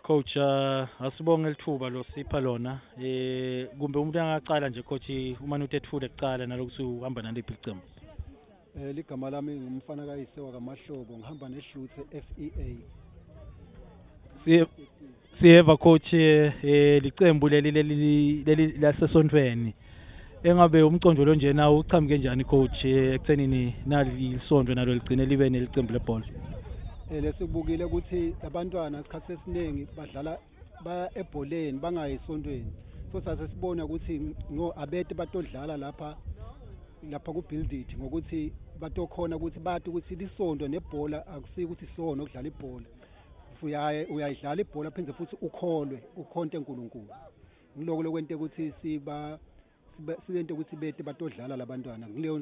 Coach, asibonge lithuba losipha lona. Kumbe umuntu angacala nje, coach, uma utethule kucala nalokuthi uhamba naliphi licembu. Ligama lami ngumfana kayise wakaMahlobo, ngihamba neHlutse FEA. Siyeva coach, licembu leli lasesontweni. Engabe umcondvo lo njena uchamuke njani, coach, ekuthenini nali lisonto nalo ligcine libe nelicembu lebhola? Lesikubukile ukuthi labantwana isikhathi esiningi badlala, baya ebholeni, bangayi esontweni. So sase sibona ukuthi no, abete batodlala lapha ku Build It, ngokuthi batokhona ukuthi bathi ukuthi lisonto nebhola akusiko ukuthi sono ukudlala ibhola. Uyaye uyayidlala ibhola, phindze futhi ukholwe, ukhonte uNkulunkulu. Ngiloko lokwente ukuthi siba sibente ukuthi bete batodlala labantwana kuleyo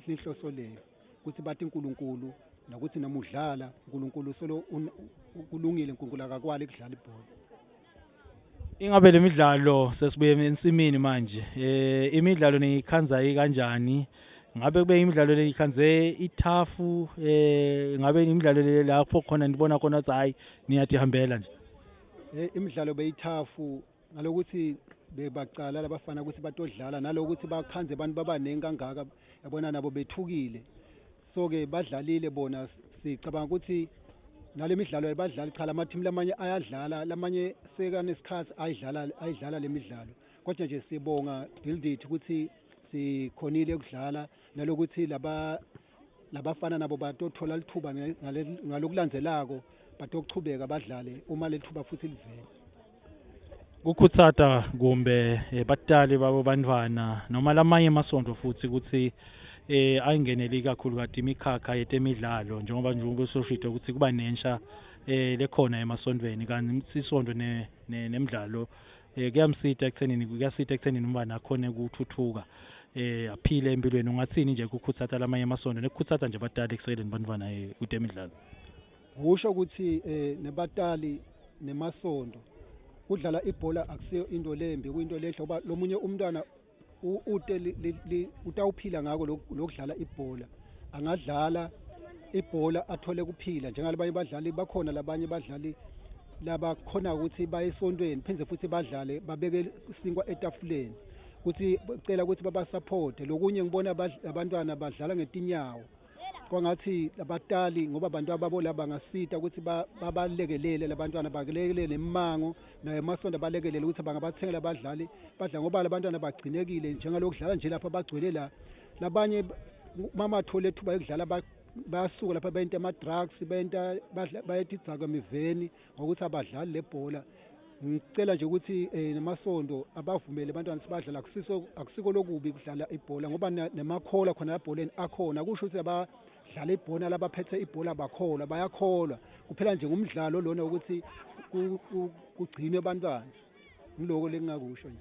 inhloso leyo, ukuthi bathi uNkulunkulu nokuthi noma udlala uNkulunkulu solo kulungile, uNkulunkulu akakwali ukudlala ibhola. Ingabe le midlalo, sesibuye ensimini manje, imidlalo niyikhanza kanjani? Ngabe kube imidlalo leyikhanze i-tough? Ngabe imidlalo le lapho khona nibona khona ukuthi hayi, niyatihambela nje? Imidlalo beyi-tough ngalokuthi bebacala labafana ukuthi batodlala, nalokuthi bakhanze abantu babaningi kangaka, yabona, nabo bethukile. So ke badlalile bona. Sicabanga ukuthi nale midlalo badlala, cha, lama-team lamanye ayadlala, lamanye sekanesikhathi ayidlala le midlalo, kodwa nje sibonga Build It ukuthi sikhonile ukudlala, nalokuthi laba labafana nabo batothola lithuba ngalokulandzelako, batochubeka badlale uma lethuba futhi livela. Kukhutsata kumbe batali babo bantwana noma lamanye emasonto futhi ukuthi ayingeneli kakhulu kade imikhakha yetemidlalo, njengoba soshito ukuthi kuba nensha lekhona emasontweni, kanti sisonto nemidlalo kuyamsita ekuthenini, kuyasita ekuthenini umntwana akhone ukuthuthuka, aphile empilweni. Ungathini nje kukhutsata lamanye emasonto nekukhutsata nje batali ekusekeleni bantwana kutemidlalo? Kusho ukuthi nebatali nemasondo, kudlala ibhola akusiyo into lembi, kuyinto lehle, ngoba lomunye umntwana ute utawuphila ngako lokudlala ibhola. Angadlala ibhola athole kuphila njengalabanye badlali bakhona, labanye badlali labakhona ukuthi baye esontweni phindze futhi badlale, babeke sinkwa etafuleni. Kuthi cela ukuthi babasupporte. Lokunye ngibona abantwana badlala ngetinyawo, kwangathi abatali, ngoba abantu ababo la, bangasita ukuthi babalekelele labantwana, balekelele nemimango nayo emasonto, abalekelele ukuthi bangabathengela abadlali badla, ngoba labantwana bagcinekile njengalokudlala nje lapha bagcwele la. Labanye mama athole ithuba lokudlala, bayasuka lapha benta ama-drugs, benta bayetha idzakamiveni ngokuthi abadlali le bhola. Ngicela nje ukuthi namasondo abavumele abantwana sibadlala. Akusiso, akusiko lokubi kudlala ibhola, ngoba nemakhola khona ebholeni akhona. Kusho ukuthi abadlala ibhola, labaphethe ibhola bakholwa, bayakholwa kuphela nje ngumdlalo lona ukuthi kugcinwe abantwana. Ngiloko lengingakusho nje.